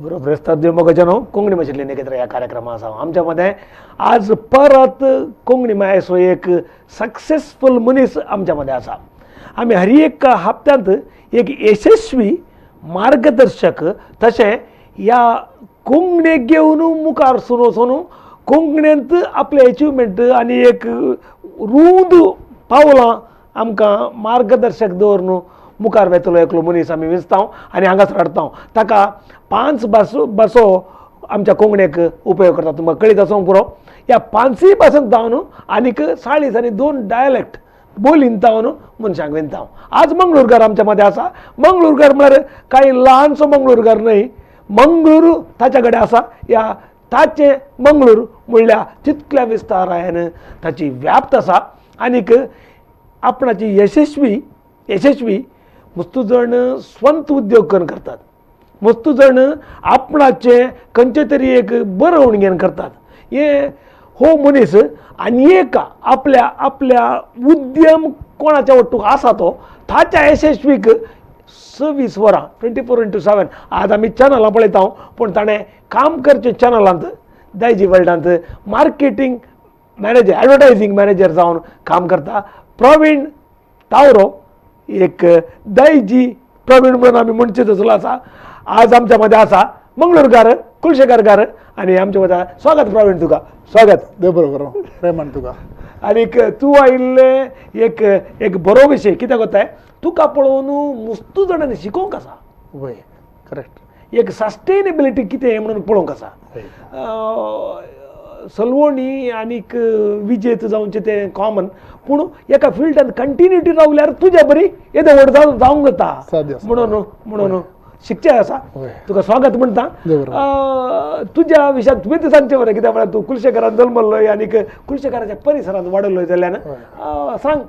बरो ब्रेस्तार देव मोगाच्यानो कोंकणी भाशेंतल्यान एकत्र ह्या कार्यक्रमा आसा. आमच्या मदें आज परत कोंकणी मायेचो एक सक्सेसफूल मनीस आमच्या मदें आसा. आमी हर एक हप्त्यांत एक यशस्वी मार्गदर्शक तशें ह्या कोंकणीक घेवन मुखार सरून वचून कोंकणींत आपलें एचिवमेंट आनी एक रूंद पावलां आमकां मार्गदर्शक दवरून मुखार वेतलो एकलो मनीस आमी विंचता आनी हांगासर हाडटा. ताका 5 भासो आमच्या कोंकणीक उपयोग करता. तुमकां कळीत आसूंक पुरो ह्या 5 भासांत जावन आनीक 40 आनी 2 डायलेक्ट बोलीन जावन मनशांक विंता. आज मंगळूरकार आमच्या मदें आसा. मंगळूरकार म्हळ्यार कांय ल्हानसो मंगळूरकार न्हय, मंगळूर ताच्या कडेन आसा. ह्या ताचें मंगळूर म्हणल्यार तितल्या विस्तारान ताची व्याप्त आसा आनीक आपणाची यशस्वी मस्तू जण स्वंत उद्योग करून करतात, मस्तू जण आपणाचें खंयचें तरी एक बरोवण घेवन करतात. हे हो मनीस आनी एक आपल्या आपल्या उद्यम कोणाच्या वट्टूक आसा तो ताच्या यशस्वीक 24 वरां 24x7 आज आमी चॅनलां पळयता, पूण ताणें काम करचें चॅनलांत दायजी वर्ल्डांत मार्केटींग मॅनेजर एडवर्टायजींग मॅनेजर जावन काम करता. प्रवीण तावरो एक दायजी प्रवीण म्हणून आमी म्हणचे तसलो आसा. आज आमच्या मदें आसा मंगळूरकार कुलशेखरकार आनी आमच्या मदें स्वागत प्रवीण, तुका स्वागत. देव बरो करूं प्रेमान तुका. आनीक तूं आयिल्लें एक एक बरो विशय कित्याक वताय तुका पळोवन मुस्तू जाणांनी शिकोवंक आसा. वय करेक्ट. एक सस्टेनेबिलिटी कितें म्हणून पळोवंक आसा. सलवणी आनीक विजेत जावचें तें कॉमन, पूण एका फिल्डान कंटिन्युटी रावल्यार तुज्या बरी येदो व्हड जावंक जाता म्हणून म्हणून शिकचें आसा. तुका स्वागत म्हणटा. तुज्या विशयान तुवें सांगचें बरें कित्याक म्हळ्यार तूं कुलशेखरान जल्मल्लोय आनीक कुलशेखराच्या परिसरांत वाडयल्लोय जाल्ल्यान सांग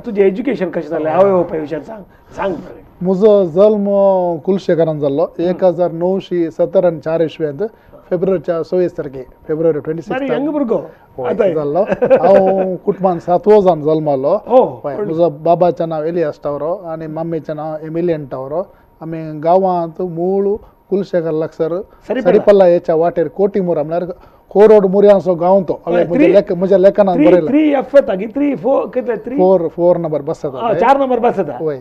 तुजें एज्युकेशन कशें जालें, आवय बापाय विशयान सांग सांग. म्हजो जल्म कुलशेखरान जाल्लो 1974 इस्वेंत फेब्रुवारीच्या 26 तारखे, फेब्रुवारी 26 यंग भुरगो जाल्लो. हांव कुटुंबान 7वो जावन जल्मलो. म्हजो बाबाचें नांव एलियास टावरो आनी मम्मीचें नांव एमिलियन टावरो. आमी गांवांत मूळ कुलशेखर लागसर सरिपल्ला हेच्या वाटेर कोटीमुरा म्हळ्यार कोरोड मुर्यांचो गांव तो. म्हज्या लेखनान बरयला 4 नंबर बस येता, 4 नंबर बस येता. वय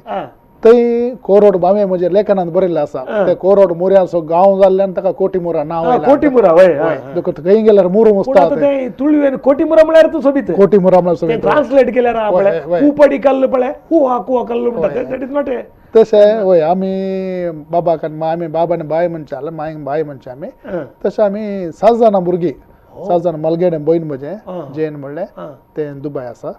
थंय कोरोड हांवें म्हज्या लेखनांत बरयल्लें आसा. ते कोरोड मुर्यांचो गांव जाल्ल्यान ताका कोटीमुरा नांव आयलां. कोटीमुरा वय खंय गेल्यार मुरू मुसता तुळवेन कोटीमुरा म्हळ्यार तूं सोबीत कोटीमुरा म्हळ्यार सोबीत ट्रान्सलेट केल्यार पळय कुपडी कल्ल पळय कुहा कुहा कल्ल म्हणटा that is not a तशें. वय आमी बाबाक आनी आमी बाबा आनी बाय म्हणचे जाल्यार मांय बाय म्हणचे आमी. तशें आमी 7 जाणां भुरगीं, 7 जाणां मलगेडे भयण म्हजें जेन म्हणलें तें दुबय आसा,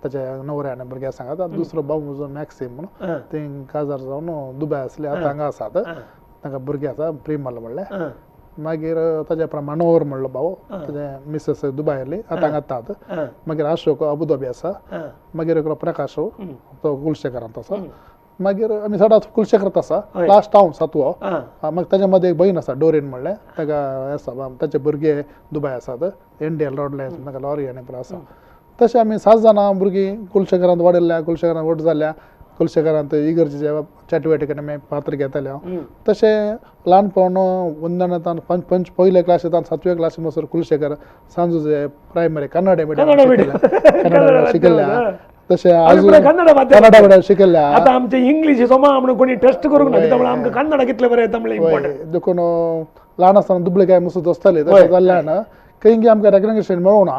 ताच्या नवऱ्या आनी भुरग्या सांगात. दुसरो भाव म्हजो मॅक्सीम म्हणून तें काजार जावन दुबय आसले, आतां हांगा आसात. तांकां भुरगीं आसा प्रिमल म्हणलें. मागीर ताज्या उपरांत मनोहर म्हणलो भाव, ताजे मिसेस दुबय आसली, आतां हांगा येतात. मागीर अशोक अबुधाबी आसा. मागीर एकलो प्रकाश तो कुलशेखरांत आसा. मागीर आमी सदांच कुलशेखरांत आसा. लास्ट हांव 7वो. मागीर ताच्या मदें एक भयण आसा डोरीन म्हणलें, ताका आसा ताचे भुरगे दुबय आसात, एनडीएल रोड लायन ताका लॉरी आनी पुरो आसा. तशें आमी 7 जाणां भुरगीं कुलशेखरांत वाडिल्ल्या, कुलशेखरांत व्हड जाल्या, कुलशेखरांत इगर्जेच्या चटवटीक आमी पात्र घेताले हांव. तशें ल्हानपण वंदनांत पंच पयल्या क्लासींत 7व्या क्लासी म्हणसर कुलशेखर सांजुजे प्रायमरी कन्नड मिडियम कन्नड शिकयल्ल्या. तशें कन्नड मिडियम शिकयल्ल्या. आतां आमचे इंग्लीश सोमा म्हणून कोणी टेस्ट करूंक ना कित्याक आमकां कन्नड कितलें बरें येता म्हणल्यार इम्पॉर्टंट. देखून ल्हान आसतना दुबळे काय मुसत आसताले तशें जाल्ल्यान खंय आमकां रेकग्नेशन मेळूना.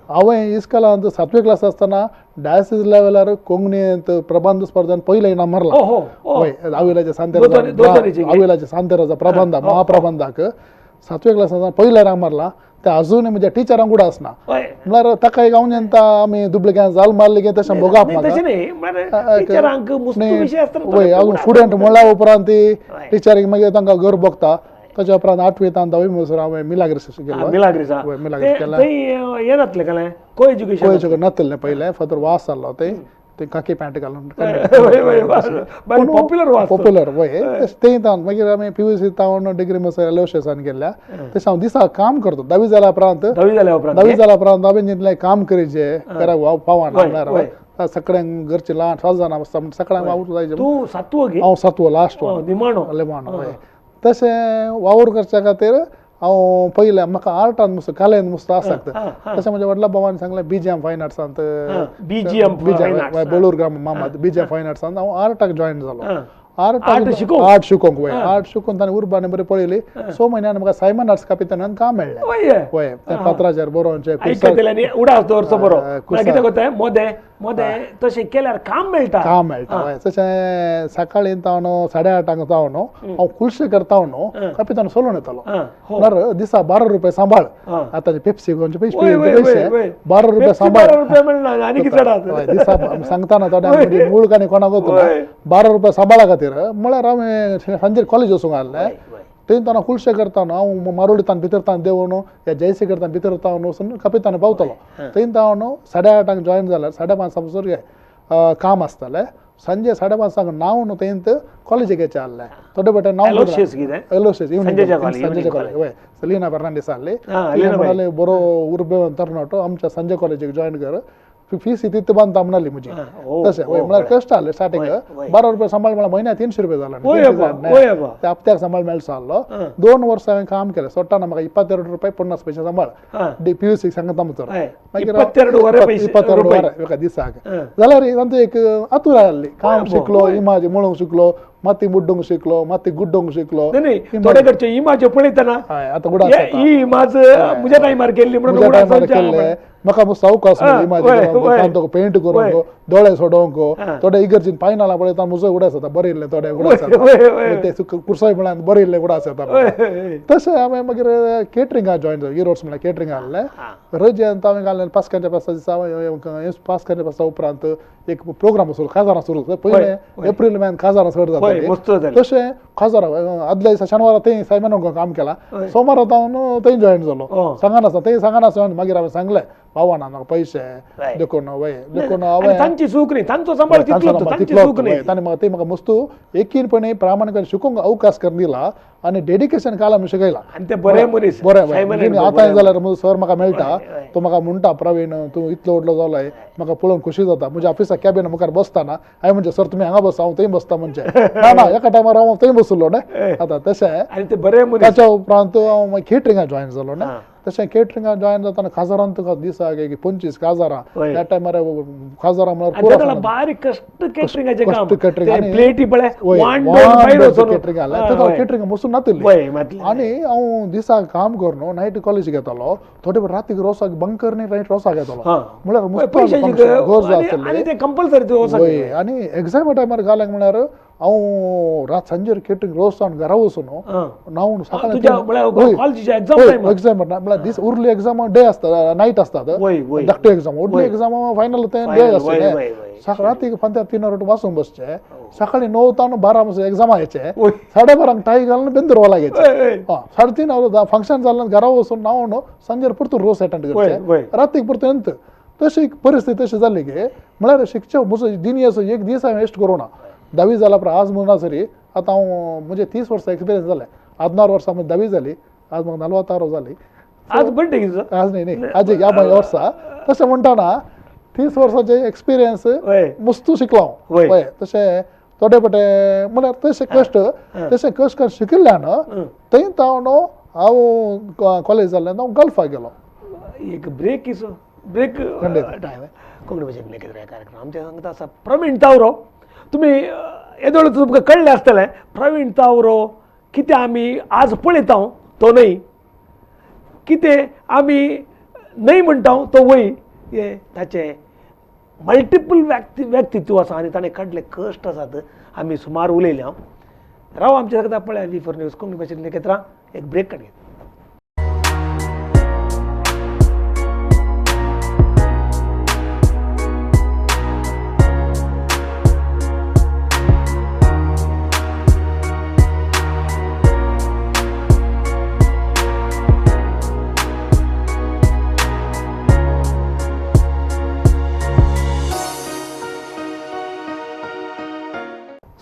हांवें इस्कॉलांत 7वे क्लास आसतना डायसीस लेवलार कोंकणींत प्रबंध स्पर्धान पयलें इनाम मारलां. हय, आविलाच्या सांतेराजा आविलाच्या सांतेराजा प्रबंध महाप्रबंधाक 7वे क्लास आसतना पयलें इनाम मारलां. तें अजूनय म्हज्या टिचरांक उडास आसना म्हळ्यार ताका एक हांव जेन्ना आमी दुबळे जाल मारले की तशें भोगप म्हाका. वय अजून स्टुडंट म्हणल्या उपरांत टिचरीक मागीर तांकां घर भोगता. ताच्या उपरांत 8वी तान 10वी म्हणसर हांवें मिलाग्रीस गेलो. मिलाग्रीस केलें को एज्युकेशन नातलें पयलें फातर वास जाल्लो थंय ते खाकी पॅन्ट घालून पॉप्युलर पॉप्युलर वय तें तावन मागीर आमी PUC तावन डिग्री म्हणसर एलोशियसान गेल्ल्या. तशें हांव दिसा काम करता. 10वी जाल्या उपरांत 10वी जाल्या उपरांत हांवें जितलें काम करीचें घराक पावना म्हणल्यार सगळ्यांक घरचे ल्हान 7 जाणां आसता सगळ्यांक वावूट जाय. तूं 7वो? हांव 7वो लास्ट निमाणो. निमाणो. हय. तशें वावर करच्या खातीर हांव पयलें म्हाका आर्टान मुस्त कलेन मुस्त आसक्त. तशें म्हज्या व्हडल्या भावान सांगलें बीजीएम फायन आर्ट्सांत, बीजीएम बेळूर ग्राम मामा बीजीएम फायन आर्ट्सांत हांव आर्टाक जॉयन जालो. आर्ट शिकोवंक वय, आर्ट शिकून ताणें उर्बाने बरी पळयली. 6 म्हयन्यान म्हाका सायमन आर्ट्स कापितान काम मेळ्ळें. वय तें पात्राचेर बरोवचें उडास दवरचो बरो कितें करता मोदें मोदें तशें केल्यार काम मेळटा, काम मेळटा. वय तशें सकाळीं जावन 8:30 जावन हांव कुलशे करता न्हू कापितान सोलून येतालो. नर दिसा 12 रुपये सांबाळ, आतां पेप्सी घेवचे पयशे 12 रुपये सांबाळ दिसा सांगताना थोड्या मूळ काणी कोणाक वतना 12 रुपये सांबाळा खातीर म्हळ्यार हांवें सांजेर कॉलेज वचूंक आसलें. थंय ताणें खुलशे करता न्हू हांव मारोडी भितर तान देंवन या जयसी करता भितर तावन वचून कपितान पावतलो. थंय तावन 8:30 जॉयन जाल्यार 5:30 बसर काम आसतालें. संजे 5:30 न्हांवन थंय कॉलेजीक येचें आसलें. थोडे बटे नांव एलोशियस संजय कॉलेज वय सलीना फर्नांडीस आहली म्हणाले बरो उर्बे तरणाटो आमच्या संजय कॉलेजीक जॉयन कर, फीस तित बांदता म्हणाली म्हजी. तशें वय म्हळ्यार कश्ट आहले स्टार्टींग 12 रुपया सांबाळ म्हळ्यार म्हयन्याक 300 रुपया जालो. ते हप्त्याक सांबाळ मेळचो आहलो. 2 वर्सां हांवें काम केलें. सोडटाना म्हाका 22 रुपया 50 पयशे सांबाळ पीयूसीक सांगता म्हणसर मागीर 22 वरां एका दिसाक जाल्यार तांचो एक आतुर आहली. काम शिकलो, इमाज म्हणूंक शिकलो, माती बुड्डूंक शिकलो, माती गुड्डूंक शिकलो. थोडे कडचे इमाज पळयतना आतां उडास ही इमाज म्हज्या टायमार केल्ली म्हणून केल्ले म्हाका सावकाश इमाज पेंट करूंक, दोळे सोडोवंक, थोडे इगर्जीन पायनाला पळयता म्हजो उडास जाता बरयल्लें थोडे उडास जाता ते कुर्साय म्हळ्यार बरयल्लें उडास येता. तशें हांवें मागीर केटरिंगाक जॉयन जालो. इरोड्स म्हळ्यार केटरिंग आहलें. रजेंत हांवें घालें पास्कांच्या पास्ता दिसा. पास्कांच्या पास्ता उपरांत एक प्रोग्राम सुरू काजारां सुरू पयलें एप्रील म्हयन्यान काजारां चड जाता. तशें काजारां आदल्या दिसा शेनवारा थंय सायमनाक काम केलां. सोमारा हांव थंय जॉयन जालो. सांगनासतना थंय सांगनासतना मागीर हांवें सांगलें पावना म्हाका पयशे देखून वय देखून हांवें तांची चूक न्ही, तांचो सांबाळ तितलो ताणें म्हाका ते म्हाका मस्तू एकीनपणे प्रामाणीकपणे शिकोवंक अवकाश करून दिला आनी डेडिकेशन काल आमी शिकयला. आनी ते बरे मनीस बरें. आतां जाल्यार म्हजो सर म्हाका मेळटा, तो म्हाका म्हणटा प्रवीण तूं इतलो व्हडलो जालोय म्हाका पळोवन खोशी जाता. म्हज्या ऑफिसाक कॅबिना मुखार बसतना हांवें म्हणजे सर तुमी हांगा बसा हांव थंय बसता म्हणजे ना ना एका टायमार हांव थंय बसलो न्ही. आतां तशें आनी ते बरे मनीस. ताच्या उपरांत हांव मागीर केटरिंगाक जॉयन जालो न्ही. तशें केटरिंगाक जॉयन जातना काजारान तुका दिसाक एक 25 काजारां त्या टायमार काजारां म्हळ्यार बारीक कश्ट केटरिंगाचें काम, केटरिंग प्लेटी पळय केटरिंग आहलें. केटरिंग बसून नातिल्ली. आनी हांव दिसाक काम करून नायट कॉलेज घेतालो. थोडे रातीक रोसाक बंकर न्ही नायट रोसाक येतालो म्हळ्यार गरज आसतली कंपल्सरी. आनी एग्जामा टायमार घालें म्हळ्यार हांव रात सांजेर केटरिंग रोस जावन घरा वचून न्हांवन सकाळी एग्जाम म्हळ्यार दीस उरली एग्जाम डे आसता नायट आसतात धाकटी एग्जाम उरली एग्जाम फायनल ते डे आसता. रातीक फांत्यार 3 वरां वाचूंक बसचें. सकाळी 9 तावन 12 म्हणसर एग्जामा येचे. 12:30 टाय घालून बेंदूर वोला घेचे. 3:30 वरां फंक्शन जालें घरा वचून न्हांवन सांजेर परतून रोस एटेंड करचें, रातीक परतून येत. तशी परिस्थिती तशी जाली की म्हळ्यार शिकचें म्हजो दिनयेचो एक दीस हांवें वेस्ट करूं ना. धावी जाला उपरांत आज म्हणना सरी आतां हांव म्हजे 30 वर्सां एक्सपिरियन्स जालें. 16 वर्सां म्हजी धावी जाली, आज म्हाका 46 जाली. आज बड्डे आज न्ही न्ही आज ह्या वर्सा. तशें म्हणटना 30 वर्सांचे एक्सपिरियन्स मस्तू शिकलो हांव. हय तशें थोडे पटे म्हळ्यार तशें कश्ट तशें कश्ट करून शिकिल्ल्यान थंय तावन हांव कॉलेज जाल्ल्यान हांव गल्फाक गेलो. एक ब्रेक इसो ब्रेक कोंकणी भाशेन कार्यक्रम आमच्या सांगता आसा प्रवीण तावरो. तुमी येदोळ तुमकां कळ्ळें आसतलें प्रवीण तावरो कितें आमी आज पळयता तो न्हय, कितें आमी न्हय म्हणटा तो वय. हे ताचें मल्टिपल व्यक्तित्व आसा आनी ताणें काडले कश्ट आसात. आमी सुमार उलयले. राव आमच्या सांगता पळय V4 news Konkani भाशेन नेकेत्रां एक ब्रेक काडया.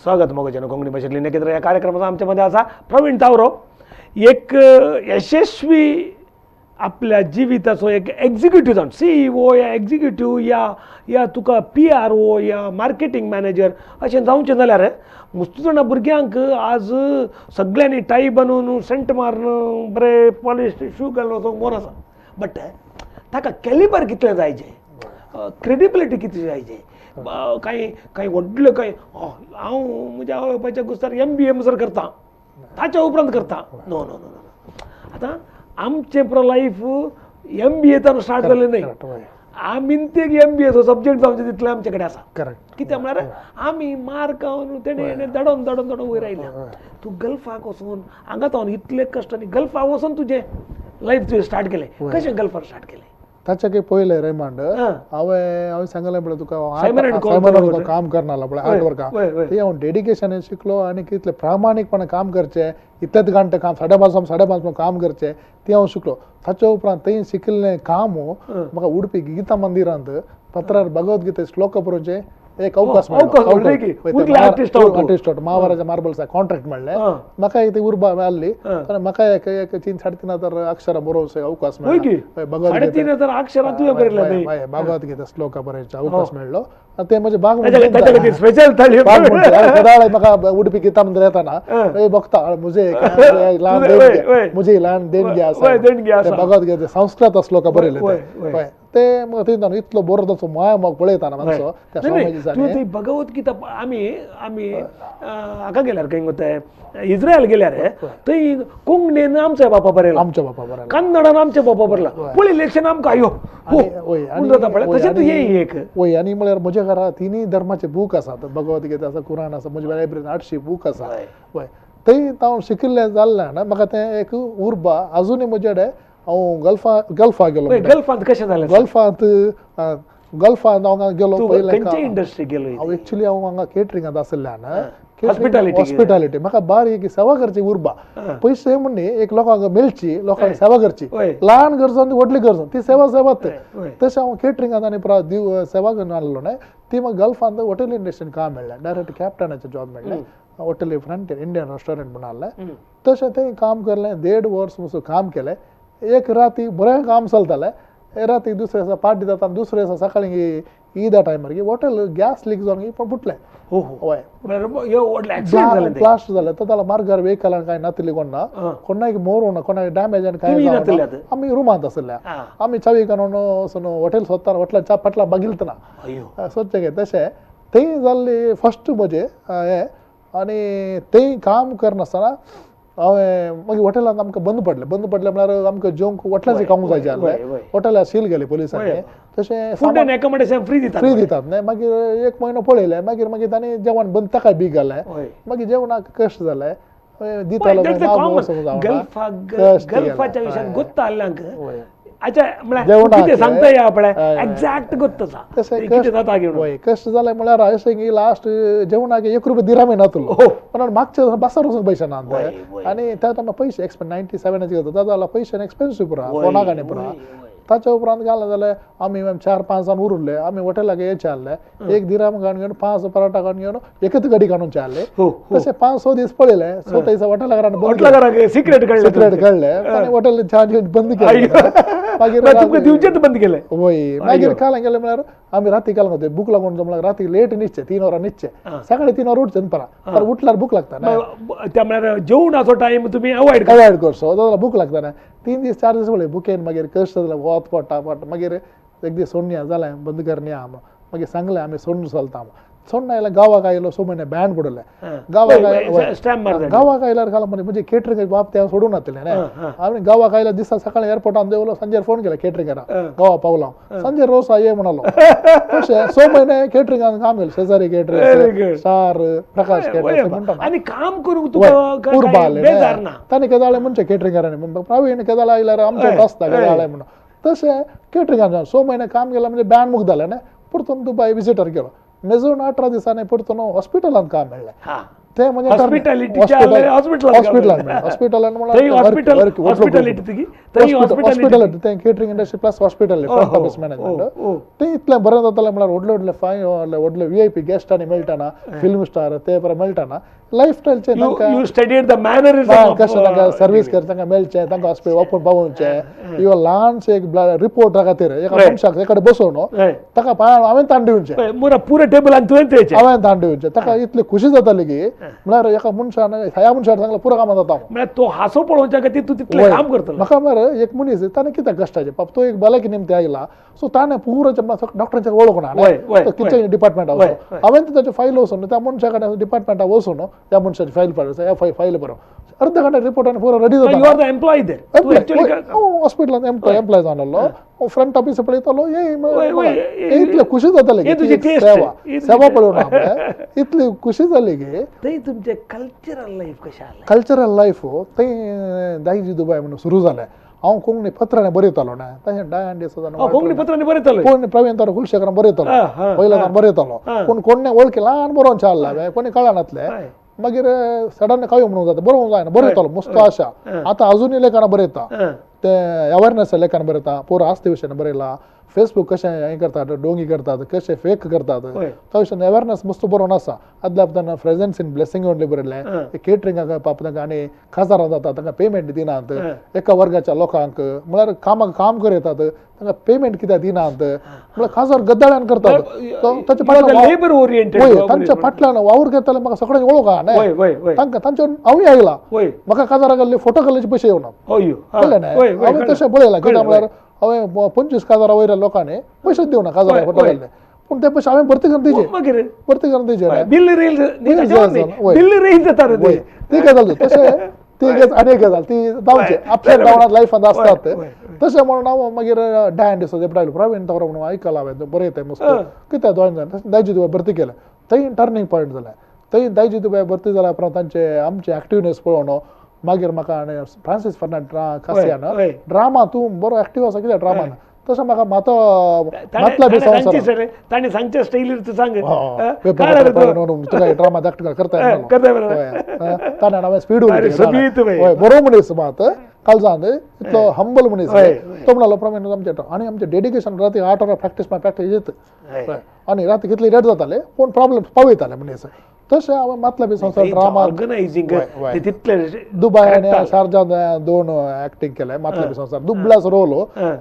स्वागत मोगजन कोंकणी भाशेंतली नेकेत्र ह्या कार्यक्रमाचो आमच्या मदें आसा प्रवीण तावरो, एक यशस्वी आपल्या जिविताचो एक एक्झिक्युटीव जावन सीईओ या एक्झिक्युटीव या या तुका पीआरओ या मार्केटींग मॅनेजर अशें जावचें जाल्यार मुस्तू जाणा भुरग्यांक आज सगळ्यांनी टाय बांदून सेंट मारून बरे पॉलिश शू घालून वचोंक मोर आसा, बट ताका कॅलिबर कितलें जायचें, क्रेडिबिलिटी कितली जायचे, कांय कांय व्हडले कांय हांव म्हज्या आवय बापायच्या गुस्तार एमबीए म्हणसर करता, ताच्या उपरांत करता. नो नो नो नो, आतां आमचें पुरो लायफ एमबीए तातूंत स्टार्ट जालें न्हय, आमी ते एमबीएचो सब्जेक्ट जावचे तितलें आमचे कडेन आसा. करेक्ट. कित्याक म्हळ्यार आमी मार्क तेणें हेणें दडोवन दडोवन दडोवन वयर आयल्या. तूं गल्फाक वचून हांगा तावन इतले कश्ट आनी गल्फाक वचून तुजें लायफ तुवें स्टार्ट केलें, कशें गल्फार स्टार्ट केलें? ताच्या पयलें रेमांड हांवें हांवें सांगलें पळय तुका काम करनासलो पळय आर्ट वर्का, ते हांव डेडिकेशन शिकलो आनी कितलें प्रामाणीकपणान काम करचें, इतलेच घंटे काम 5:30 5:30 काम करचें तें हांव शिकलो. ताच्या उपरांत थंय शिकिल्लें काम म्हाका उडपी गीता मंदिरांत पत्रार भगवद्गीते श्लोक बरोवचें एक अवकाश मेळ्ळो. आर्टिस्ट महाराजा मार्बल्सा कॉन्ट्रॅक्ट मेळ्ळें म्हाका, एक उर्बा मेळ्ळी आनी म्हाका एक एक 3-3.5 हजार अक्षरां बरोवचो अवकाश मेळ्ळो. भगवद्गीता भगवद्गीता श्लोक बरोवचो अवकाश मेळ्ळो. ते म्हजे बाग म्हाका उडपी गीता मंदिर येताना बघता मुझे ल्हान देणगी, मुझे ल्हान देणगी आसा भगवद्गीता संस्कृत श्लोक बरयले ते थंय इतलो बरो ताचो माया म्हाका पळयताना मातसो त्या स्वामीजींनी. भगवद्गीता आमी आमी हाका गेल्यार खंय वता इस्रायल गेल्यार थंय कोंकणीन आमच्या बापा बरयला, आमच्या बापा बरयला, कन्नडान आमच्या बापा बरयला, पळयलें आमकां आयो हो जाता पळय. तशें तुजें एक वय. आनी म्हळ्यार म्हज्या घरा तिनूय धर्माचे बूक आसात, भगवद्गीता आसा, कुरान आसा, म्हज्या लायब्ररीन 800 बूक आसा. वय थंय हांव शिकिल्लें जाल्ल्यान म्हाका तें एक उर्बा आजुनूय म्हजे कडेन. हांव गल्फा गेलो. गल्फांत कशें जालें? गल्फांत गल्फांत हांव गेलो पयलें. खंयचे इंडस्ट्री गेलो? हांव एक्चुली हांव हांगा केटरिंगांत आशिल्ल्यान हॉस्पिटॅलिटी, हॉस्पिटॅलिटी म्हाका बारीक सेवा करची उर्बा, पयशे म्हण न्ही, एक लोकांक मेळची, लोकांक सेवा करची, ल्हान गरज आनी व्हडली गरज ती सेवा सेवाच. तशें हांव केटरिंगांत आनी सेवा करून आसलो न्हय, ती म्हाका गल्फांत हॉटेल इंडस्ट्रीन काम मेळ्ळें, डायरेक्ट कॅप्टनाचें जॉब मेळ्ळें, हॉटेल फ्रंटियर इंडियन रेस्टॉरंट म्हूण आहलें. तशें थंय काम केलें, 1.5 वर्स म्हणसर काम केलें. एक राती बरें काम चलतालें, राती दुसरे दिसा पार्टी जाता, दुसरे दिसा सकाळीं ईदा टायमार हॉटेल गॅस लीक जावन फुटलें. हय, ब्लास्ट जालें. तो जाल्यार मार्गार व्हेकलान कांय नातिल्ली कोण ना, कोणाक मोरूं ना, कोणाक डॅमेज आनी कांय. आमी रुमांत आशिल्ले, आमी चावी काडून वचून हॉटेल सोदताना हॉटेला पाटला बगिलतना सोदचें काय तशें थंय जाल्ली फर्स्ट म्हजें हें. आनी थंय काम करनासतना हांवें मागीर हॉटेलांत आमकां बंद पडलें. बंद पडलें म्हळ्यार आमकां जेवंक हॉटेलाचें खावंक जाय जालें, हॉटेलाक सील गेलें पुलिसांनी. तशें फूड एंड एकोमोडेशन फ्री दितात, फ्री दितात न्हय. मागीर 1 म्हयनो पळयलें, मागीर मागीर तांणी जेवण बंद ताकाय बी घालें. मागीर जेवणाक कश्ट जालें, दितालो गल्फाच्या विशयान गोत्ता आल्ल्यांक अच्छा म्हळ्यार कितें सांगता या पळय एग्जॅक्ट गोत्त आसा कितें जाता घेवन. वय कश्ट जालें म्हळ्यार अशें की लास्ट जेवणाक 1 रुपया दिरामय नातलो, पण मागचे बसार वचूंक पयशे ना. आनी त्या टायमार पयशे एक्सपेन 97 जाता जाल्यार पयशे एक्सपेन्सीव पुरा फोनाक आनी पुरा. ताच्या उपरांत घालें जाल्यार आमी 4-5 जाण उरले, आमी हॉटेलाक येयचे आहले, 1 दिराम काडून घेवन 5 पराठा काडून घेवन एकच गडी काडून आहले. तशें 5-6 दीस पळयलें, 6 दिसा हॉटेलाक सिक्रेट काडलें, सिक्रेट काडलें आनी हॉटेल चार्ज बंद केलें. मागीर तुमकां दिवचेंच बंद केलें. वय मागीर काल गेलें म्हळ्यार आमी राती काल वता भूक लागून म्हळ्यार राती लेट न्हिदचें, 3 वरां न्हिदचें, सकाळीं 3 वरां उठचें परा उठल्यार भूक लागता न्हय. त्या म्हळ्यार जेवणाचो टायम तुमी अवॉयड अवॉयड करचो जाल्यार भूक लागता न्हय. 3 दीस 4 दीस पळय भुकेन मागीर कश्ट जालें, वत पडटा पडटा. मागीर एक दीस सोडया जालें बंद करया मागीर सांगलें आमी सोडून चलता. सोडून आयल्यार गांवाक आयलो, 6 म्हयने बँड पडलें. गांवाक गांवाक आयल्यार घाल म्हणजे केटरिंग बाब ते सोडून नातलें न्हय. आनी गांवाक आयल्यार दिसा सकाळीं एअरपोर्टान देंवलो, सांजेर फोन केलो केटरिंगाक, गांवा पावलो हांव, सांजेर रोसा ये म्हणालो. तशें 6 म्हयने केटरिंगान काम केलें, शेजारी केटरिंग स्टार प्रकाश केटरिंग म्हणटा. आनी काम करूंक तुका उर्बा आसलें तांणी केदाळे म्हणचें केटरिंगारांनी, प्रवीण केदाळे आयल्यार आमचें आसता केदाळे म्हणून. तशें केटरिंगान 6 म्हयने काम केलें म्हणजे बँड मुक्त जालें न्हय. परतून दुबाय विजिटर गेलो, मेजून 18 दिसांनी परतून हॉस्पिटलांत काम मेळ्ळें. ते म्हणजे हॉस्पिटलान तें catering industry plus hospital front office management. ते इतलें बरें जातालें म्हळ्यार व्हडले व्हडले फायन व्हडले व्ही I P गेस्टांनी मेळटाना, फिल्म स्टार ते बरें मेळटाना, लायफ स्टायलचे कशें तांकां सर्वीस कर तांकां मेळचें, तांकां हॉस्पिटल ओपन पावोवचें. इवन ल्हानशें एक रिपोर्टा खातीर एका मनशाक एकडे बसोवन ताका पांयान हांवें ताण दिवचें, पुरो टेबलान तुवें हांवें ताण दिवचें, ताका इतली खुशी जाताली की म्हळ्यार एका मनशान ह्या मनशान सांगलें पुरो कामां जाता. म्हळ्यार तो हांसो पळोवच्या खातीर तूं तितलें काम करतलो. म्हाका मरे एक मनीस ताणें कित्याक कश्टाचें बाप तो एक भलायकी निमते आयला, सो ताणें पुरो डॉक्टरांचे वळख ना, किचन डिपार्टमेंटा वचून हांवें ताचे फायल वचून त्या मनशा कडेन डिपार्टमेंटा वचून ह्या मनशाची फायल पळय, ह्या फायल बरोवन अर्द घंटा रिपोर्ट आनी पुरो रेडी जाता. You are the employee there. हॉस्पिटलान एम्प्लॉय जावन आसलो, फ्रंट ऑफिस पळयतालो, इतले खुशी जाताली सेवा सेवा पळोवन इतली खुशी जाली की. थंय तुमचें कल्चरल लायफ कशें आसलें? कल्चरल लायफ थंय दायजी दुबाय म्हणून सुरू जालें. हांव कोंकणी पत्रांनी बरयतालो ना, तशें डायन कोंकणी पत्रांनी बरयतालो, कोण प्रवीण तारो कुलशेखरान बरयतालो, पयल्यान बरयतालो, पूण कोण वळखी ल्हान बरोवन चालला कोणी कळनातलें. मागीर सडन काव्य म्हणूंक जाता, बरोवंक जायना, बरयतालो मस्त आशा. आतां अजुनूय लेखनां बरयता, ते अवेरनस लेखन बरयता, पुरो आस्ते विशयान बरयला, फेसबूक कशें हें करतात, डोंगी करतात, कशें फेक करतात तो विशयान अवेरनस मस्त बरोवन आसा. आदल्या उपरांत प्रेजन्स इन ब्लेसिंग ओन्ली बरयलें, केटरिंगाक पाप तांकां आनी काजारां जाता तांकां पेमेंट दिनात, एका वर्गाच्या लोकांक म्हळ्यार कामाक काम करयतात तांकां पेमेंट कित्याक दिनात, म्हळ्यार काजार गद्दाळ्यान करतात. ताच्या फाटल्यान तांच्या फाटल्यान वावर घेताले म्हाका सगळ्यांक वळख आहा न्हय, तांकां तांच्या हांवूय आयला, म्हाका काजारा गेल्ले फोटो काडल्याचे पयशे येवना, कळ्ळें न्हय. हांवें तशें पळयलां कित्याक म्हळ्यार हांवें 25 काजारा वयल्या लोकांनी पयशे दिवना काजारा फोटो काडले, पूण ते पयशे हांवें भरती करून दिवचे, भरती करून दिवचे. ती गजाल तशें ती आनी एक गजाल ती जावचे अप्स एंड डावन लायफांत आसतात. तशें म्हणून हांव मागीर डायन दिसता आयलो प्रवीण तावरा म्हणून आयकलां हांवें बरयता मस्त कित्याक जॉयन जालें, तशें दायजी दुबाय भरती केलें, थंय टर्निंग पॉयंट जालें. थंय दायजी दुबाय भरती जाल्या उपरांत तांचे आमचे एक्टिवनेस पळोवन मागीर म्हाका आनी फ्रांसीस फर्नांड कासियान ड्रामा तूं बरो एक्टीव आसा कित्याक ड्रामान, तशें म्हाका मातो मातला बी संवसार ताणें सांगचे स्टायलीर तूं सांग तुका ड्रामा एक्ट करता ताणें हांवें स्पीड उलयली, बरो मनीस मात कालजान इतलो हंबल मनीस तो म्हणलो प्रमाणे आमचें आनी आमचें डेडिकेशन राती 8 वरां प्रॅक्टीस प्रॅक्टीस येत आनी राती कितली लेट जाताले पूण प्रॉब्लम पावयताले मनीस. तशें हांवें मातला बी संवसार ड्रामा ऑर्गनायझींग तितलें दुबाय आनी शारजा 2 एक्टींग केलें. मातला बी संवसार दुबळाचो रोल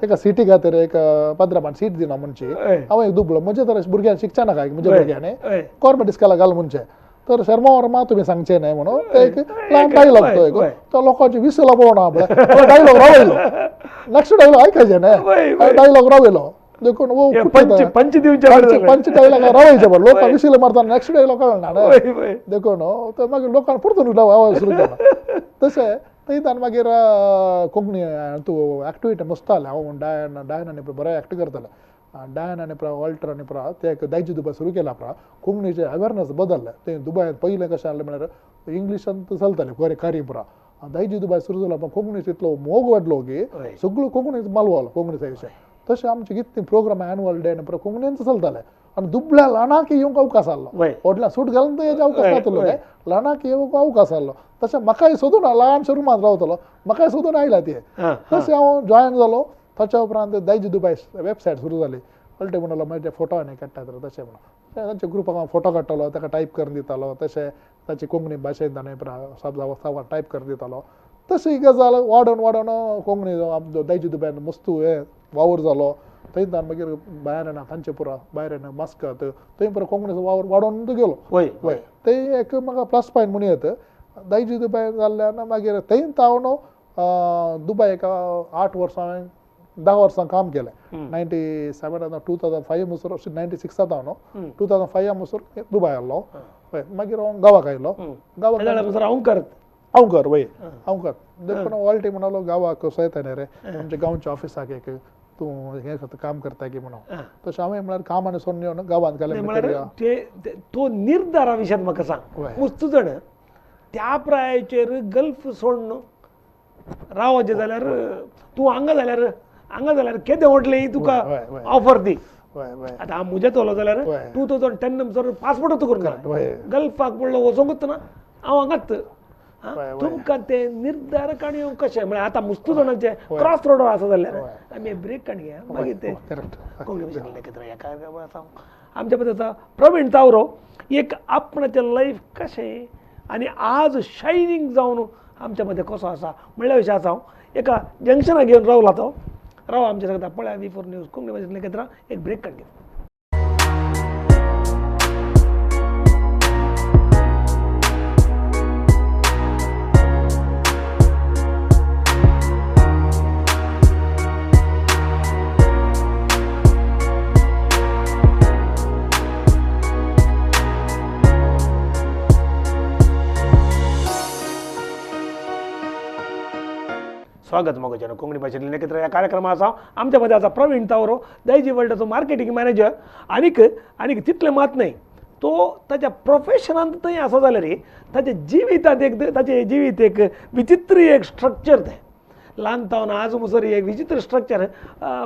एका सिटी खातीर एक पद्रामान सीट दिना म्हणची हांव एक दुबळो म्हजे तर भुरग्यांक शिकचे नाका म्हज्या भुरग्यांनी गव्हर्मेंट इस्कॉलाक घाल म्हणचें, तर शर्मा वर्मा तुमी सांगचें न्हय म्हणून ते एक ल्हान डायलॉग तो एक तो लोकांची विसला पळोवन हांवें डायलॉग रावयलो, नेक्स्ट डायलॉग आयकचें न्हय, डायलॉग रावयलो देखून पंच दिवचे पंच डायलॉग रावयचे पण लोक विसले मारता नेक्स्ट डायलॉग कळना न्हय, देखून तो मागीर लोकांक परतून आवाज सुरू केलो. तशें थंयच्यान मागीर कोंकणी तूं एक्टिविटी मस्त जालें. हांव डायन डायन आनी बरें एक्ट करतालें, डायन आनी प्रा वॉल्टर आनी प्रा ते एक दायजी दुबाय सुरू केला प्रा कोंकणीचें अवेरनस बदललें. तें दुबायांत पयलें कशें आहलें म्हळ्यार इंग्लिशांत चलतालें खरें कारी पुरा, दायजी दुबाय सुरू जालो पण कोंकणीचो इतलो मोग वाडलो की सगळो कोंकणीच मालवलो कोंकणीच्या विशय. तशें आमचे कितले प्रोग्राम एनुअल डे आनी कोंकणींत चलताले आनी दुबळ्या ल्हानाक येवंक अवकाश आहलो, व्हडल्या सूट घालून तर अवकाश नातलो न्हय, ल्हानाक येवंक अवकाश आहलो. तशें म्हाकाय सोदून ल्हानशे रुमांत रावतलो म्हाकाय सोदून आयला ते, तशें हांव जॉयन जालो. ताच्या उपरांत दायजी दुबाय वेबसायट सुरू जाली, अल्टे म्हणलो म्हजे फोटो आनी काडटा तर तशें म्हणून तांच्या ग्रुपाक हांव फोटो काडटालो, ताका टायप करून दितालो, तशें ताची कोंकणी भाशेन ताणें सवाल टायप करून दितालो. तशी गजाल वाडोवन वाडोवन कोंकणी दायजी दुबायान मस्त हें वावर जालो. थंयच्यान मागीर भायर येना तांचे पुरा भायर येना मस्कत थंय पुरा कोंकणीचो वावर वाडोवन गेलो. वय थंय एक म्हाका प्लस पॉयंट म्हणून येता दायजी दुबाय जाल्ल्यान. मागीर थंय हांव दुबाय एक 8 वर्सां हांवें 10 वर्सां काम केलें. 97 2005 म्हणसर 96 हांव 2005 म्हणसर दुबाय आहलो. मागीर हांव गांवाक आयलो, गांवाक हांव वय हांव देखून ऑल्टी म्हणालो गांवाक कसो येता न्ही रे आमच्या गांवच्या ऑफिसाक एक तूं हें काम करता की म्हणून. तशें हांवें म्हळ्यार काम आनी सोडून येवन गांवांत गेलें. तो निर्धारा विशयान म्हाका सांग, वस्तू जाण त्या प्रायचेर गल्फ सोडून रावचें जाल्यार तूं हांगा जाल्यार हांगा जाल्यार केदें व्हडलें तुका ऑफर दी. आतां हांव म्हजें चलो जाल्यार 2010 म्हणसर पासपोर्टूच करून गल्फाक म्हणलो वचोंकूच ना, हांव हांगाच. तुमकां ते निर्धार काणी कशें म्हळ्यार आतां मुस्तू जाणांचे क्रॉस रोडार आसा जाल्यार आमी ब्रेक काणी घेया मागीर ते कोंकणी भाशेंतल्यान एकत्र ह्या कार्यक्रमा आसा. आमच्या मदीं आसा प्रवीण तावरो, एक आपणाचें लायफ कशें आनी आज शायनींग जावन आमच्या मदें कसो आसा म्हणल्या विशय आसा. हांव एका जंक्शनाक घेवन रावला तो राव आमच्या सांगता पळया V4 news Konkani भाशेंतल्यान एकत्र एक ब्रेक काडून घेता. स्वागत मोगाच्यानो कोंकणी भाशेंतल्यान एकत्र ह्या कार्यक्रमा आसा. आमच्या मदें आसा प्रवीण तावरो, दायजी वर्ल्डाचो मार्केटींग मॅनेजर. आनीक आनीक तितलें मात न्हय, तो ताच्या प्रोफेशनांत थंय आसा जाल्यार ताच्या जिवितांत एक ताचें जिवीत एक विचित्र एक स्ट्रक्चर तें ल्हान तावन आज मुसर एक विचित्र स्ट्रक्चर.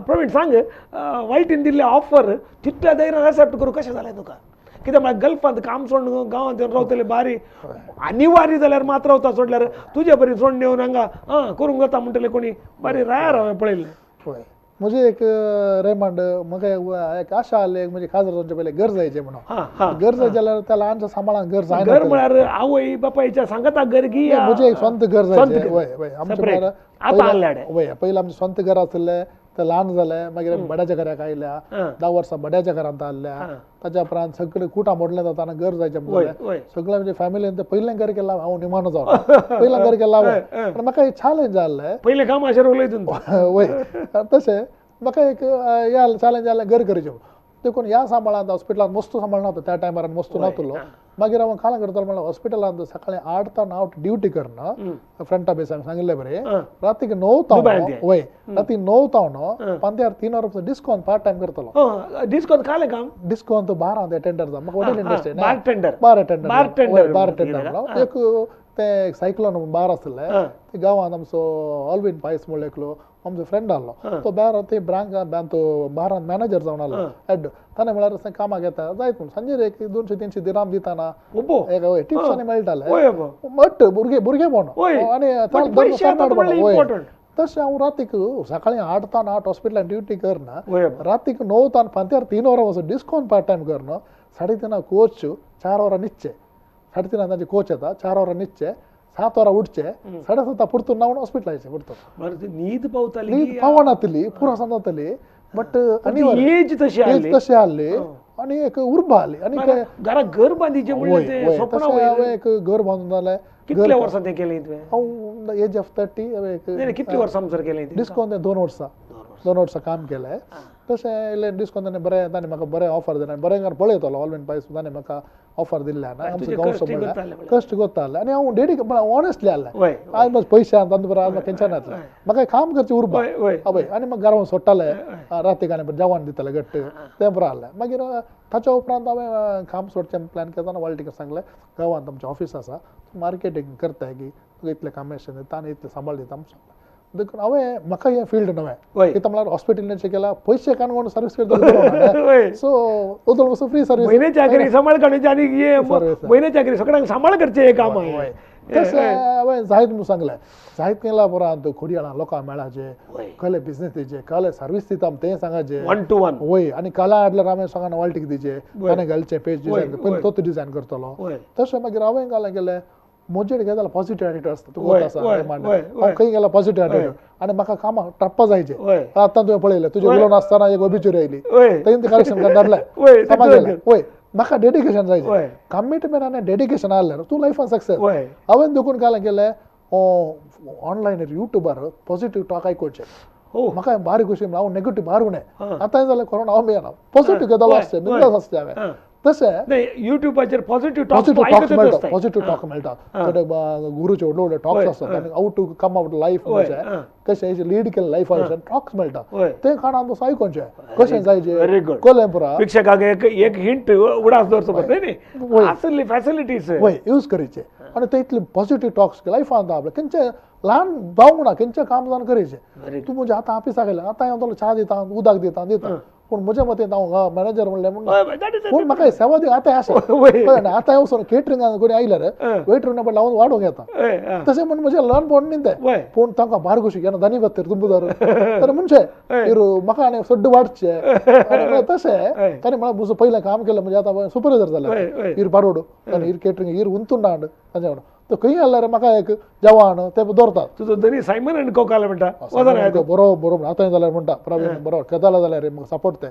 प्रवीण सांग, वायटीन दिल्लें ऑफर तितल्या धैर्यान एक्सेप्ट करूं कशें जालें तुका? कित्याक म्हळ्यार गल्फांत काम सोडून गांवांत येवन रावतले बारी अनिवार्य जाल्यार मात रावता, सोडल्यार तुजे बरी सोडून येवन हांगा आं करूंक जाता म्हणटले कोणी बारी रायार हांवें पळयल्लें. हय, म्हजे एक रेमांड म्हाका एक आशा आसली, म्हणजे खाजर जावचे पयलीं घर जायचें म्हणून. घर जाय जाल्यार त्या ल्हानशा सांबाळान घर जायना. घर म्हळ्यार आवय बापायच्या सांगता घर की म्हजें एक स्वंत घर जायचें. हय हय, आमचें हय पयलीं आमचें स्वंत घर आशिल्लें, तें ल्हान जालें, मागीर आमी बड्याच्या घराक आयल्या, 10 वर्सां बड्याच्या घरांत आसल्या. ताच्या उपरांत सगळे कुटां मोडलें जाता आनी घर जायचें म्हणलें सगळें म्हणजे फॅमिलीन तें पयलें घर केलां हांव निमाणो जावन पयलें घर केलां हांवें. पूण म्हाका एक चॅलेंज आसलें पयलें काम अशें उलयतून. वय तशें म्हाका एक हें चॅलेंज आसलें घर करचें. देखून ह्या सांबाळांत हॉस्पिटलांत मस्तू सांबाळना त्या टायमार मस्तू नातलो. मागीर हांव काल करतालो म्हणल्यार हॉस्पिटलांत सकाळी 8 तावन हांव ड्युटी करना फ्रंट ऑफिस हांवें सांगिल्लें बरें, रातीक 9 तावन वय राती 9 तावन पंद्यार 3 वरां डिस्काउंट पार्ट टायम करतलो. डिस्काउंट कालें काम? डिस्काउंट बारांत अटेंडर जाता म्हाका hotel industry bar tender bar attender bar attender एक तें सायक्लोन बार आसलें ते गांवांत आमचो ऑल्विन पायस म्हणलो एकलो आमचो फ्रेंड आहलो, तो बार ते ब्रांक तो बारांत मॅनेजर जावन आहलो हेड. ताणें म्हळ्यार कामाक येता जायत म्हूण सांजेर एक 200-300 दिराम दिताना एक हय टिप्स आनी मेळटाले बट भुरगे भुरगेपण आनी तशें हांव रातीक सकाळी 8 तान 8 हॉस्पिटलान ड्युटी करना, रातीक 9 तान फांत्यार 3 वरां वचून डिस्काउंट पार्ट टायम करना, 3:30 कोच 4 वरां न्हिदचें, 3:30 तांचे कोच येता 4 वरां न्हिदचें, 7 वरां उठचें, 7:30 पुरतून न्हांवन हॉस्पिटलान येचें पुरतून. न्हीद पावताली? न्हीद पावनातली पुरो समजतली बट एज तशी एज तशी आहली आनी एक उर्बा आहली. आनी घरा घर बांदीचें म्हणलें हांवें एक घर बांदून जालें. कितल्या वर्सां तें केलें तुवें? हांव एज ऑफ 30 हांवें. कितली वर्सां म्हणसर केलें? डिस्काउंट 2 वर्सां 2 वर्सां काम केलें. तशें येयलें डिस्काउंट ताणें बरें ताणें म्हाका बरें ऑफर दिलें, बरें कारण पळयतलो ऑल्विन पायस ताणें म्हाका ऑफर दिल्लें आनी आमचो गांवचो म्हणल्यार कश्ट करताले आनी हांव डेडिके ऑनेस्टली आहलें. आज म्हाका पयशे आनी तांचे बरोबर आज म्हाका टेंशन नासलें, म्हाका काम करचें उर्बा हय. आनी म्हाका घरा सोडटाले रातीक आनी जेवण दिताले घट्ट तें बरें आहलें. मागीर ताच्या उपरांत हांवें काम सोडचें प्लॅन केलो आनी वाळटीक सांगलें गांवांत आमचें ऑफीस आसा मार्केटींग करताय की तुका इतलें कमिशन दिता आनी इतलें सांबाळ दिता म्हूण सांगलें. देखून हांवें म्हाका हें फिल्ड नवें कित्याक म्हळ्यार हॉस्पिटलान केला पयशे काडून सर्वीस करता सो वदळ वचून फ्री सर्वीस म्हयन्याच्या आखरी सांबाळ काडूची आनी म्हयन्याच्या आखरी सगळ्यांक सांबाळ करचें हें काम. तशें हांवें जायत म्हूण सांगलें. जायत केला उपरांत खोडयाळां लोकांक मेळाचे कहले बिजनेस दिवचे कहले सर्वीस दिता तें सांगाचें 1 to 1. वय आनी कला हाडल्यार हांवें सगळ्यांक वाळटीक दिवचें ताणें घालचें पेज डिजायन पयलीं तोच डिजायन करतलो. तशें मागीर हांवें घालें गेलें म्हजेर गेल्यार जाल्यार पॉझिटिव्ह एटिट्यूड आसता तुका गोत आसा हांव खंय गेल्यार पॉझिटिव्ह एटिट्यूड आनी म्हाका कामाक टप्पा जायचें. आतां तुवें पळयलें तुजें उलोवन आसतना एक ओबिच्युरी आयली थंय तें करेक्शन करून धाडलें कामाक गेलें. वय म्हाका डेडिकेशन जायचें, कमिटमेंट आनी डेडिकेशन आहल्यार तूं लायफान सक्सेस. हांवें देखून कालें केलें ऑनलायन युट्यूबार पॉझिटिव्ह टॉक आयकुचें म्हाका बारीक खुशी हांव नेगेटीव मारूं न्हय. आतां जाल्यार कोरोना हांव मेळना पॉझिटिव्ह घेतलो आसचें बिंदास आसचें हांवें. तशें युट्यूबाचेर पॉझिटिव्ह टॉक मेळटा, पॉझिटिव्ह टॉक मेळटा थोडे गुरूचे व्हडले व्हडले टॉक्स आसतात आनी how to come out life कशें लीड केलें लायफ टॉक्स मेळटा ते काणान तसो आयकुचें कशें जायचें कळ्ळें पुरा. प्रेक्षकांक एक हिंट उडास दवरचो पडटा न्ही आसली फॅसिलिटीज वय यूज करीचे आनी ते इतले पॉझिटिव्ह टॉक्स लायफान आपलें खंयचें ल्हान जावंक ना खंयचें काम जावन करीचें. तूं म्हणजे आतां ऑफिसाक आयलें आतां हांव तुका च्या दिता उदक दिता दिता पूण म्हज्या मतीन हांव मॅनेजर म्हणलें म्हूण पूण म्हाका सेवा दी आतां आसा कळ्ळें आतां वचून केटरिंगान कोणी आयल्यार वेटर पडल्यार हांव वाडोवंक येता तशें म्हूण म्हजें ल्हानपण न्ही तें पूण तांकां बार कशी घेना धनी बत्तर तुमदार तर म्हणचे म्हाका आनी सड्ड वाडचें तशें ताणें म्हळ्यार म्हजो पयलें काम केलें म्हणजे आतां सुपरवायजर जालें इर बारोड आनी इर केटरिंग इर उंतून तांचे तो खंय आसल्यार म्हाका एक जेवण ते दवरतात तुजो धनी सायमन आनी कोकाल म्हणटा बरो बरो आतां जाल्यार म्हणटा प्रवीण बरो केदाला जाल्यार म्हाका सपोर्ट ते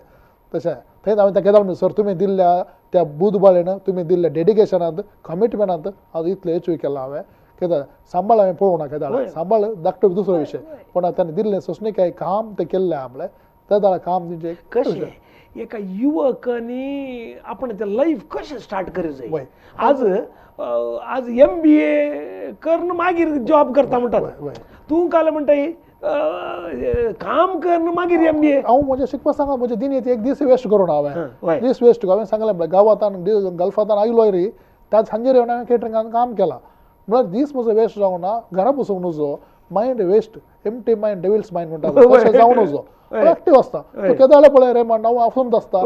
तशें थंय हांवें त्या केदाळ म्हणलें सर तुमी दिल्ल्या त्या बुदबाळेन तुमी दिल्ल्या डेडिकेशनांत कमिटमेंटांत हांव इतलें एचीव केलां हांवें केदाळ सांबाळ हांवें पळोवना केदाळ सांबाळ धाकटो दुसरो विशय पूण ताणें दिल्लें सोंसणीकाय काम तें केल्लें आहा म्हळ्यार तेदाळ काम तेंचें कशें एका युवकांनी आपणाचें लायफ कशें स्टार्ट करूंक जाय आज आज MBA करून मागीर जॉब करता म्हणटात तूं काल म्हणटाय काम करून मागीर MBA हांव म्हजें शिकपा सांगा म्हजे दिन एक दीस वेस्ट करूं हांवें दीस वेस्ट हांवें सांगलें म्हळ्यार गांवांत गल्फांत आयलो रे त्याच सांजेर येवन हांवें केटरिंगान काम केलां म्हळ्यार दीस म्हजो वेस्ट जावंक ना घरा बसूंक नजो mind waste empty mind devil's mind म्हणटा तशें जावं नजो एक्टीव आसता तूं केदाळे पळय रे म्हण हांव आसून आसता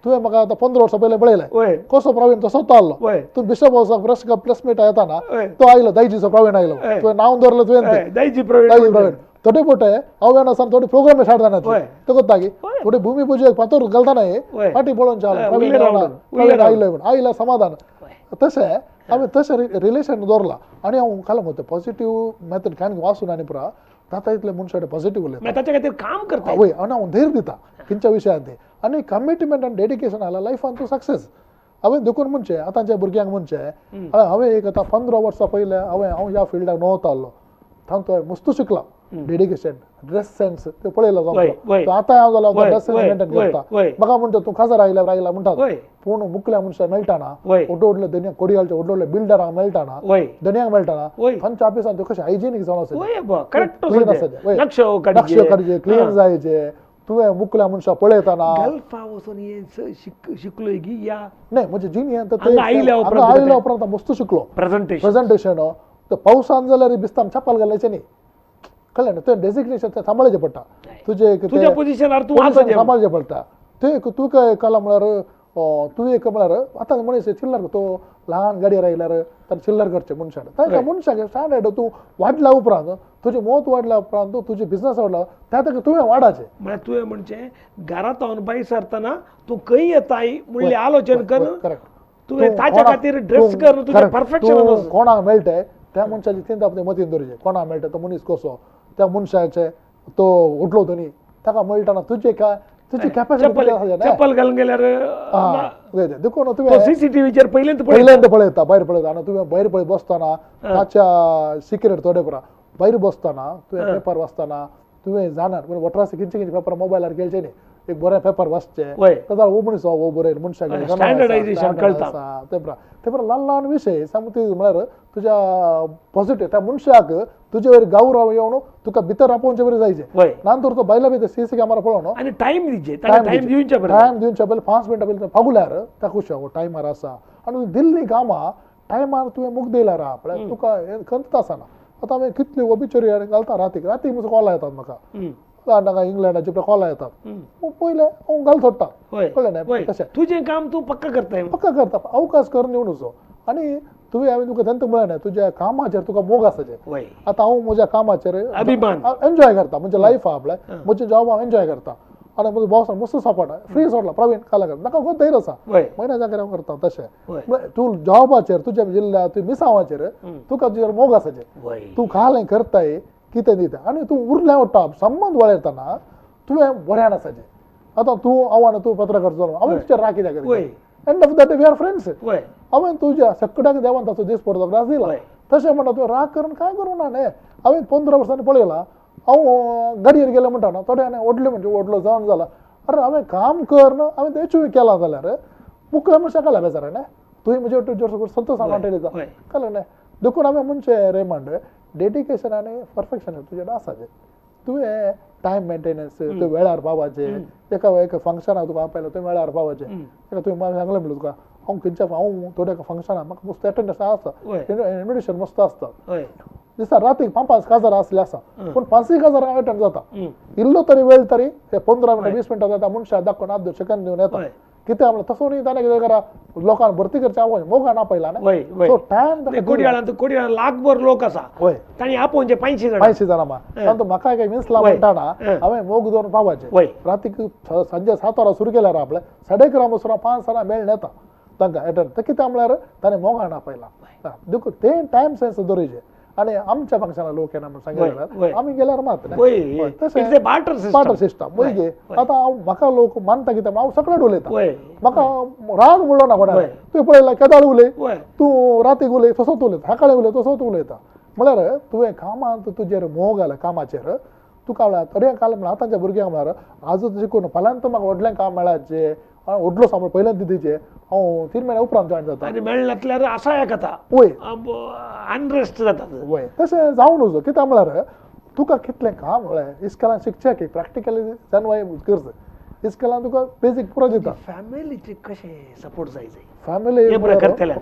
तुवें म्हाका आतां 15 वर्सां पयलें पळयलें कसो प्रवीण तसोच आसलो तूं बिशप हावसाक प्रेस मीट येताना तो आयलो दायजीचो प्रवीण आयलो तुवें नांव दवरलें तुवें दायजी प्रवीण थोडे पोटे हांव येना आसतना थोडे प्रोग्राम स्टार्ट जाना ते कोत्ता की थोडे भुमी पुजेक पातोर घालतना फाटीं पळोवन चाल प्रवीण आयलो म्हण आयला समाधान तशें हांवें तशें रिलेशन दवरलां आनी हांव काल म्हणटा पॉझिटीव मेथड कांय वाचून आनी पुरा जाता इतले मनशां पॉझिटीव उलयता ताच्या खातीर काम करता वय आनी हांव धैर्य दिता खंयच्या विशयांत ते आनी कमिटमेंट आनी डेडिकेशन आसल्यार लायफान तूं सक्सेस हांवें देखून म्हणचें आतांच्या भुरग्यांक म्हणचें हांवें एक आतां 15 वर्सां पयलें हांवें हांव ह्या फिल्डाक नवो आसलो तांतूं हांवें मस्तू शिकलां डेडिकेशन ड्रेस सेन्स ते पळयलो जावं आतां हांव जाल्यार ड्रेस सेन्स मेंटेन करता म्हाका म्हणटा तूं काजार आयल्यार आयला म्हणटा पूण मुखल्या मनशां मेळटाना व्हडले व्हडले धनयांक कोडियालचे व्हडले व्हडले बिल्डरांक मेळटाना धनयांक मेळटाना तांच्या ऑफिसान त्यो कशें हायजिनीक जावन आसा नक्ष काडचे क्लीन जायचे तुवें मुखल्या मनशां पळयतना गल्फा वचून शिकलो की या न्हय म्हणजे जिणेंत आयल्या उपरांत मस्तू शिकलो प्रेझेंटेशन पावसान जाल्यार बिस्ताम चप्पल घालायचें न्ही कळ्ळें न्हू तुवें डेजिग्नेशन तें सांबाळचें पडटा तुजें तुज्या पोजिशनार तूं सांबाळचें पडटा तें तुका कला म्हळ्यार तूं एक म्हळ्यार आतां मनीस चिल्लर तो ल्हान गाडयेर आयल्यार ताणें चिल्लर करचें मनशान तांकां मनशाक स्टँडर्ड तूं वाडल्या उपरांत तुजें मत वाडल्या उपरांत तुजें बिजनस वाडला त्या ताका तुवें वाडाचें म्हळ्यार तुवें म्हणचें घरांत हांव भायर सरतना तूं खंय येताय म्हणलें आलोचन कर करेक्ट तुवें ताच्या खातीर ड्रेस कर तुजें परफेक्शन कोणाक मेळटा त्या मनशाची चिंता आपल्या मतीन दवरचें कोणाक मेळटा तो मनीस कसो त्या मनशाचे तो उठलो धनी ताका मेळटाना तुजे काय तुजी कॅपॅसिटी चप्पल घालून गेल्यार देखून तुवें सीसीटीव्हीचेर पयलेंत पयल्यांत पळयता भायर पळयता आनी तुवें भायर पळयत बसतना ताच्या सिक्रेट थोडे पुरा भायर बसतना तुवें पेपर वाचतना तुवें जाणार वटरासे खंयचे खंयचे पेपर मोबायलार घेवचे न्ही एक बरें पेपर वाचचें ताका हो मनीस हो बरें मनशाक ते ते ल्हान ल्हान विशय सामके म्हळ्यार तुज्या पॉझिटीव त्या मनशाक तुजे वयर गौरव येवन तुका भितर आपोवचे बरें जायचे ना तर तो बायला भितर सीसी कॅमेरा पळोवन आनी टायम दिवचे टायम दिवचे टायम दिवचे पयलीं 5 मिनटां पयलीं पागुल्यार ताका खुश टायमार आसा आनी दिल्ली कामां टायमार तुवें मुख दिल्यार आहा पळय तुका खंत आसना आतां हांवें कितली ओबिचुरी घालता रातीक रातीक म्हजो कॉल येतात म्हाका हांगा इंग्लंडाचे कॉल येतात पयलें हांव घाल सोडटा कळ्ळें न्हय तशें तुजें काम तूं पक्का करता पक्का करता अवकाश करून येवन वचो आनी तुवें हांवें तुका तेंत म्हळें न्हय तुज्या कामाचेर तुका मोग आसाचें आतां हांव म्हज्या कामाचेर अभिमान एन्जॉय करता म्हजें लायफ आहा पळय म्हजें जॉब हांव एन्जॉय करता आनी म्हजो बॉस मस्त सपोर्ट फ्री सोडला प्रवीण काल नाका खूब धैर्य आसा म्हयन्या जाग्यार हांव करता तशें तूं जॉबाचेर तुज्या जिल्ल्या तुज्या मिसांवाचेर तुका तुजेर मोग आसाचें तूं कालें करताय कितें दिता आनी तूं उरलें वाडटा संबंद वळयतना तुवें बऱ्यान आसाचें आतां तूं हांव आनी तूं पत्रकार जालो हांवें तुजेर राग कित्याक end of the day we are friends हांवें तुज्या सगळ्याक देवान ताचो दीस पडतो ग्रास दिला तशें म्हणटा तुवें राग करून कांय करूं ना न्हय हांवें 15 वर्सांनी पळयलां हांव गाडयेर गेलें म्हणटा न्हू थोडे हांवें व्हडलें म्हणजे व्हडलो जावन जाला अरे हांवें काम कर हांवें तें एचीव केलां जाल्यार मुखल्या मनशाक कळ्ळें बेजार न्हय तुवें म्हजे तुजेर संतोश हांव कळ्ळें न्हय देखून हांवें म्हणचें रेमंड डेडिकेशन आनी परफेक्शन तुजें आसाचें तुवें टायम मेंटेनन्स तुवें वेळार पावपाचें एका एका फंक्शनाक तुका आपयलो तुवें वेळार पावपाचें एका तुवें सांगलें म्हणलें तुका हांव खंयच्या हांव थोड्या फंक्शनाक म्हाका मस्त एटेंडन्स आसता इन्विटेशन मस्त आसता दिसा रातीक 5-5 काजार आसले आसा पूण 5 काजारां अटेंड जाता. इल्लो तरी वेळ तरी 15 मिनटां 20 मिनटां जाता मनशाक दाखोवन आदो सेकंड दिवन येता. कित्याक म्हणल्यार तसो न्ही ताणें कितें करा लोकांक भरती करचें आवय मोगान आपयला न्ही. सो टायम कोडयाळांत लाखभर लोक आसा तांणी आपोवचे 500 जाणां 500 जाणां तातूंत म्हाका काय विंसला म्हणटाना हांवें मोग दवरून पावपाचें. रातीक सांजे 7 वरां सुरू केल्यार आपलें 11:30 वसरां 5 जाणां मेळ्ळें येता तांकां एटंड. तें कित्याक म्हणल्यार ताणें मोगान आपयला. देखून तें टायम सेन्स दवरिचें. आनी आमच्या फंक्शनाक लोक येना म्हूण सांगिल्लें जाल्यार आमी गेल्यार मात तशें बार्टर सिस्टम. वय आतां हांव म्हाका लोक मानता कित्याक हांव सगळें उलयता. म्हाका राग म्हणलो ना कोणाक. तुवें पळयला केदाळ उलय, तूं रातीक उलय तसोच उलयता, सकाळीं उलय तसोच उलयता. म्हळ्यार तुवें कामांत तुजेर मोग आयला कामाचेर तुका म्हळ्यार तरी काल म्हळ्यार आतांच्या भुरग्यांक म्हळ्यार आजूच शिकून फाल्यांत म्हाका व्हडलें काम मेळाचें व्हडलो सांबाळ पयल्यान दितीचें हांव 3 म्हयन्या उपरांत जॉयन जाता आनी मेळनासल्यार आसा एक वय अनरेस्ट जाता. वय तशें जावं नजो. कित्याक म्हळ्यार तुका कितलें काम म्हळ्यार इस्कॉलान शिकचें की प्रॅक्टिकली जानवाय करचें. इस्कॉलान तुका बेजीक पुरो दिता. फॅमिलीचे कशें सपोर्ट जाय जाय फॅमिली करतले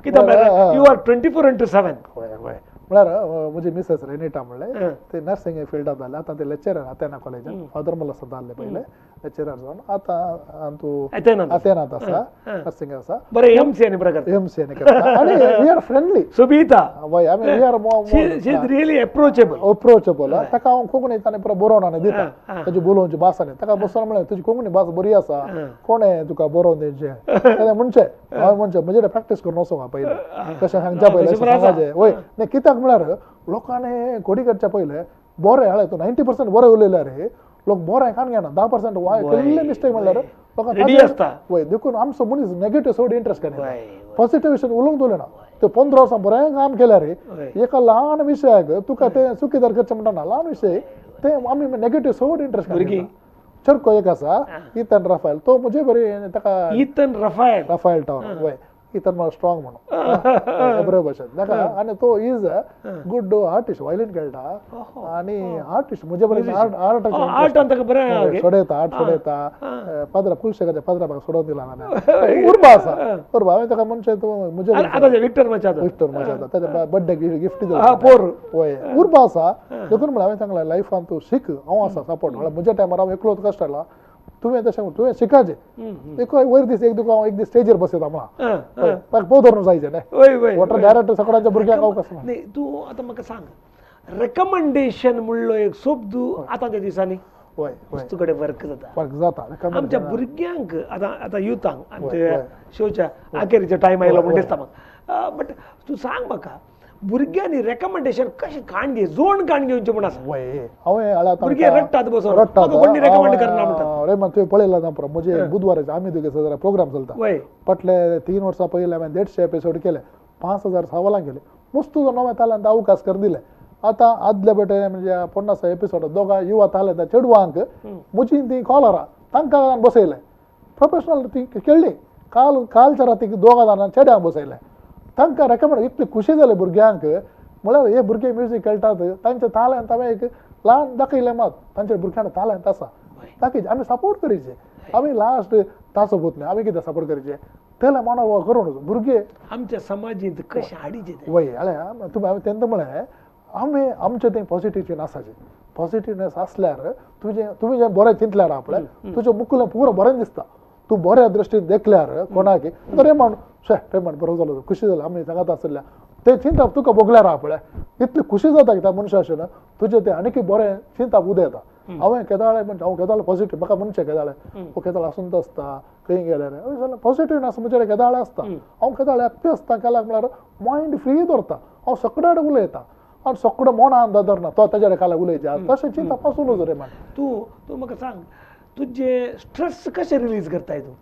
कित्याक म्हळ्यार you are 24/7. वय वय म्हळ्यार म्हजी मिसेस रेनिटा म्हणलें ते नर्सिंग फिल्डांत जालें. आतां ते लेक्चरर आतेना कॉलेजान फादर मुल्ला जाल्ले पयलें लेक्चरर जावन आतां तूं आतेनांत आसा नर्सिंग आसा. बरें एमसी आनी प्रकार एमसी आनी करता आनी we are friendly Subita. वय आमी we are she is really approachable. Approachable. ताका हांव कोंकणी ताणें पुरो बरोवन आनी दिता ताजी उलोवची भास आनी ताका बसून म्हणलें तुजी कोंकणी भास बरी आसा कोणें तुका बरोवन दिवचें तेणें म्हणचें हांवें म्हणचें म्हजे कडेन प्रॅक्टीस करून वचूंक पयलें कशें सांगच्या पयलें सांगाचें. वय न्ही कित्याक म्हळ्यार लोकांनी कोडी करच्या पयलें बरें हाडलें तूं 90% बरें उलयल्यार रे लोक बरें कान घेना 10% वाय केल्ले मिस्टेक म्हणल्यार लोकांक. वय देखून आमचो मनीस नेगेटीव चड इंट्रस्ट घेना पॉझिटिव्ह विशय उलोवंक दवरना. ते 15 वर्सां बरें काम केल्यार रे एका ल्हान विशयाक तुका तें चुकीदार करचें म्हणटा ना ल्हान विशय ते आमी नेगेटीव चड इंट्रस्ट घेना. चरको एक आसा इथन राफायल तो म्हजे बरें ताका इथन राफायल राफायल टावर वय इथन म्हळ्यार स्ट्रॉंग म्हणून बरे भशेन ताका. आनी तो is a good artist violin खेळटा आनी आर्टिस्ट म्हजे बरें आर्ट सोडयता आर्ट सोडयता पाद्रा कुलशेखाच्या पाद्रा म्हाका सोडोवन दिला हांवें. उर्बा आसा उर्बा हांवें ताका म्हणचें तूं म्हजे विक्टर मचादो विक्टर मचादो ताच्या बड्डेक गिफ्ट दिला वय. उर्बा आसा देखून म्हळ्यार हांवें सांगलें लायफान तूं शीक हांव आसा सपोर्ट. म्हळ्यार म्हज्या टायमार हांव एकलोच कश्ट हाडला तुवें तशें तुवें शिकाचें एक वयर दीस एक तुका हांव एक दीस स्टेजीर बसयता म्हणा पोव धरून जायचें न्ही वॉटर डायरेक्टर सगळ्यांच्या भुरग्यांक हांव कसो. न्ही तूं आतां म्हाका सांग रेकमेंडेशन म्हणलो एक शब्द आतांच्या दिसांनी वय वस्तू कडेन वर्क जाता वर्क जाता आमच्या भुरग्यांक आतां आतां युथांक आमच्या शोच्या आखेरीचो टायम आयलो म्हण दिसता म्हाका. बट तूं सांग म्हाका भुरग्यांनी रेकमेंडेशन कशें काण घे जोण काण घेवचें म्हूण आसा. हांवें भुरगे रडटात बसून रडटात कोणी रेकमेंड करना म्हणटात. रे तुवें पळयला ना पुरो म्हजे बुधवाराचे आमी तुगे सगळे प्रोग्राम चलता. फाटले 3 वर्सां पयलीं हांवें 150 एपिसोड केले 5000 सवालां केले मस्तू नवे तालंत अवकाश कर दिले. आतां आदले बेटे म्हणजे 50 एपिसोड दोगां युवा तालंत चेडवांक म्हजी ती कॉलरां तांकां बसयलें प्रोफेशनल ती खेळ्ळी काल कालच्या रातीक 2 जाणां चेड्यांक बसयलें तांकां रेकमेंड इतली खुशी जाली भुरग्यांक. म्हळ्यार हे भुरगे म्युजीक खेळटात तांचे तालंत हांवें एक ल्हान दाखयलें मात तांच्या भुरग्यांक तालंत आसा दाखयचें आमी सपोर्ट करीचे. आमी लास्ट ताचो पूत न्ही आमी कितें सपोर्ट करीचे तेला मानव करूं नजो भुरगे आमच्या समाजींत कशें हाडीचे. वय हांवें तुमी हांवें तेन्ना म्हळें आमी आमचें तें पॉझिटिव्ह आसाचें पॉझिटिवनेस आसल्यार तुजें तुमी जें बरें चिंतल्यार आपलें तुजें मुकुलें पुरो बरें दिसता. तूं बऱ्या दृश्टीन देखल्यार कोणाक आतां रेमंड शे रेमंड बरो जालो खुशी जालो आमी सांगत आसल्या तें चिंतप तुका भोगल्यार पळय इतली खुशी जाता की त्या मनशा अशें तुजें तें आनीक बरें चिंतप उदयता. हांवें केदाळे म्हणजे हांव केदाळे पॉझिटीव म्हाका म्हणचें केदाळे ओ केदाळ आसून आसता खंय गेल्यार पॉझिटिव आसा म्हजे कडेन केदाळे आसता. हांव केदाळे हॅप्पी आसता केल्यार म्हळ्यार मायंड फ्री दवरता हांव सगळे कडेन उलयता आनी सगळो मोनान दवरना तो ताजे कडेन काल उलयचें तशें चिंतप आसूं नजो रे मान. तूं तूं म्हाका सांग तुजें स्ट्रेस कशें रिलीज करताय तूं?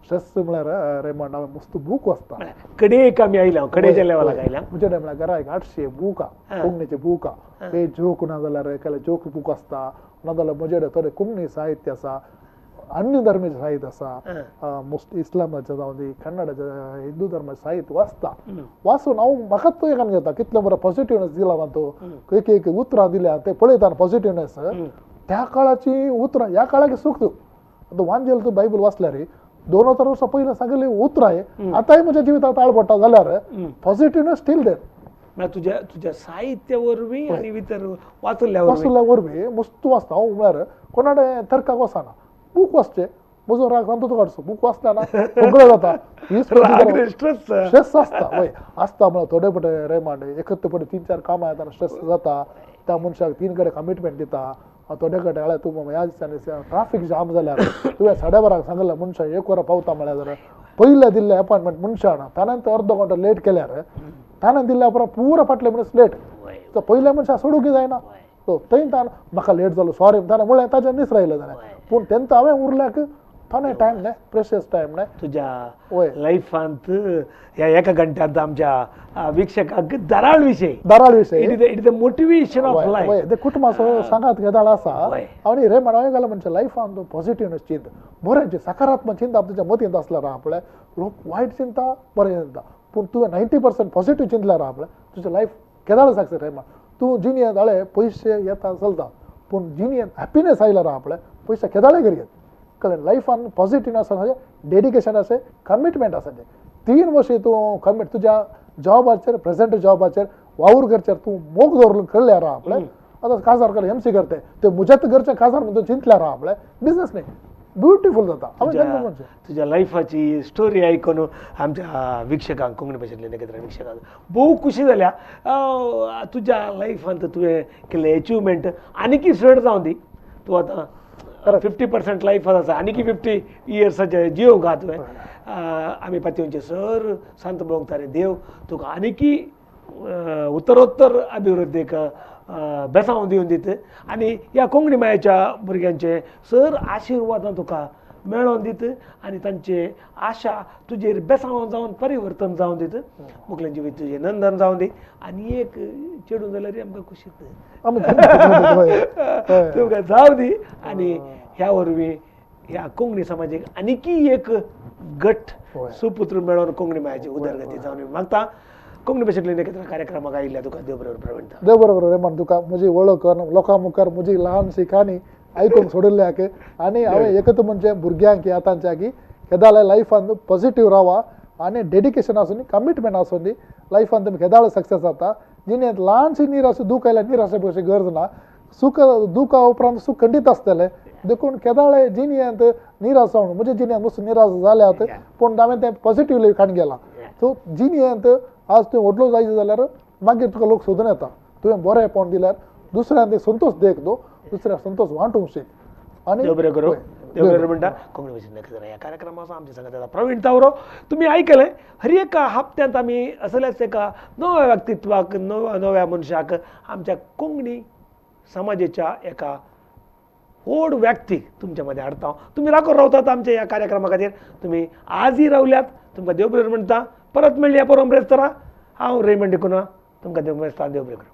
स्ट्रेस म्हळ्यार रेमंड हांवें मस्त बूक वाचता. कडेक आमी आयल्या कडेच्या लेवलाक आयल्या म्हजे कडेन म्हळ्यार घरा एक 800 बुकां कोंकणीचे बुकां ते जोक ना जाल्यार एकाले जोक बूक आसता ना जाल्यार म्हजे कडेन थोडे कोंकणी साहित्य आसा अन्य धर्मीचे साहित्य आसा मोस्ट इस्लामाचें जावं दी कन्नडाचें हिंदू धर्माचें साहित्य वाचता. वाचून हांव म्हाकाच तो एकान घेता कितलें बरें पॉझिटिवनेस दिला तातूंत एक एक उतरां दिल्या ते पळयता पॉझिटिवनेस त्या काळाची उतरां ह्या काळाक सूख आतां वांजेल तूं बायबल वाचल्यार 2000 वर्सां पयलीं सांगिल्ली उतरां आतांय म्हज्या जिवितांत ताळ पडटा जाल्यार पॉझिटिवनेस स्टील there. म्हळ्यार तुज्या तुज्या साहित्य वरवीं आनी भितर वाचल्या वरवीं. वाचल्या वरवीं मस्त वाचता हांव, म्हळ्यार कोणाडे तर्काक वचना, बूक वाचचे म्हजो राग सामको काडचो, बूक वाचता ना सगळें जाता. स्ट्रेस स्ट्रेस आसता, वय आसता. म्हळ्यार थोडे पटे रेमांड एकत्र पटे 3-4 कामां येतना स्ट्रेस जाता. त्या मनशाक 3 कडेन कमिटमेंट दिता, थोडे कडेन जाल्यार तूं ह्या दिसांनी ट्राफीक जाम जाल्यार तुवें 12:30 सांगलें मनशाक 1 वरां पावता म्हळ्यार जाल्यार पयलें दिल्लें अपॉयंटमेंट मनशान ताणें तो अर्दो घंटो लेट केल्यार ताणें दिल्ल्या उपरांत पुरो फाटले मनीस लेट, सो पयल्या मनशाक सोडूंक जायना. सो थंय ताणें म्हाका लेट जालो सॉरी ताणें म्हळें, ताजें नीस रायलें ताणें, पूण तेंचो हांवें उरल्याक ताणें टायम न्हय, प्रेशियस टायम न्हय. तुज्या लायफांत ह्या एका घंट्यांत आमच्या वीक्षकांक दराळ विशय, दराळ विशय, it is the motivation of life. ते कुटुंबाचो सांगात गजाल आसा. आनी रे म्हणून गेलो म्हणजे लायफान तूं पॉझिटिवनेस चिंत, बरें सकारात्मक चिंता तुज्या मतींत आसल्यार आहा पळय, लोक वायट चिंता बरें चिंता, पूण तुवें 90% पॉझिटीव चिंतल्यार आहा पळय तुजें लायफ केदाळ सक्सेस. रे तूं जिणेंत जाले पयशे येता चलता, पूण जिणेंत हॅपिनेस आयल्यार आहा पळय पयशे केदाळे घरी येत. कळ्ळें? लायफान पॉझिटिव्ह आसा, डेडिकेशन आसा, कमिटमेंट आसा. 3 वर्सां तूं कमिट तुज्या जॉबाचेर, प्रेजेंट जॉबाचेर वावर करचेर तूं मोग दवरून कळ्ळ्यार आहा पळय. आतां काजार कर एमसी करते ते म्हज्याच घरचें काजार म्हणून चिंतल्यार आहा पळय, बिजनस न्ही, ब्युटिफूल जाता. तुज्या लायफाची स्टोरी आयकून आमच्या वीक्षकांक, कोंकणी भाशेंतल्या नखेत्र वीक्षकांक भोव खुशी जाल्या. तुज्या लायफांत तुवें केल्लें एचिवमेंट आनीकय चड जावं दी. तूं आतां 50% लायफ आसा, आनीकय 50 इयर्साचे जियोंक आहा तुवें. आमी पातयेवचे सर संत भोंगतारे देव तुका आनीकय उत्तरोत्तर अभिवृद्धीक बेसांव दिवन दित आनी ह्या कोंकणी मायेच्या भुरग्यांचे सर आशिर्वादां तुका मेळोवन दित आनी तांचे आशा तुजेर बेसांव जावन परिवर्तन जावन दित. मुखलें जिवीत तुजें नंदन जावन दी. आनी एक चेडूं जाल्यार आमकां खुशीत तुमकां जावं दी. आनी ह्या वरवीं ह्या कोंकणी समाजीक आनीकय एक गट सुपुत्र मेळोवन कोंकणी मायेची उदरगती जावन मागता. कोंकणी भाशेंतल्या नखेत्र कार्यक्रमाक आयिल्ल्या तुका देव बरोबर प्रवीण. देव बरोबर रेमान, तुका म्हजी वळख लोकां मुखार म्हजी ल्हानशी काणी आयकूंक सोडिल्ल्याक. आनी हांवें एकच म्हणजे भुरग्यांक आतांच्या की केदाळे लायफान पॉझिटीव रावा आनी डेडिकेशन आसूं दी, कमिटमेंट आसूं दी, लायफान तुमी केदाळे सक्सेस जाता. जिणेंत ल्हानशी निराश दूख आयल्यार निराशे पळोवची गरज ना, सूख दुखा उपरांत सूख खंडीत आसतलें. देखून केदाळे जिणेंत निराश जावन म्हज्या जिणेंत मस्त निराश जाल्यात, पूण हांवें तें पॉझिटिवली काडून गेलां. सो जिणेंत आज तुवें व्हडलो जायचे जाल्यार मागीर तुका लोक सोदून येता. तुवें बरेंपण दिल्यार दुसऱ्यान ते संतोश देख दो, दुसऱ्या संतोश वांटूंक शीक. आनी देव बरें करूं. देव बरें म्हणटा कोंकणी भाशेन नखेत्र ह्या कार्यक्रमाचो आमच्या सांगात प्रवीण तावरो. तुमी आयकलें, हर एका हप्त्यांत आमी असल्याच एका नव्या व्यक्तित्वाक, नव्या मनशाक, आमच्या कोंकणी समाजाच्या एका व्हड व्यक्तीक तुमच्या मदें हाडटा. तुमी राखून रावतात आमच्या ह्या कार्यक्रमा खातीर. तुमी आजय रावल्यात, तुमकां देव बरें म्हणटा. परत मेळया परंपरेच तरा. हांव रेमंड डिकुन्हा, तुमकां देव बरें, देव बरें करूं.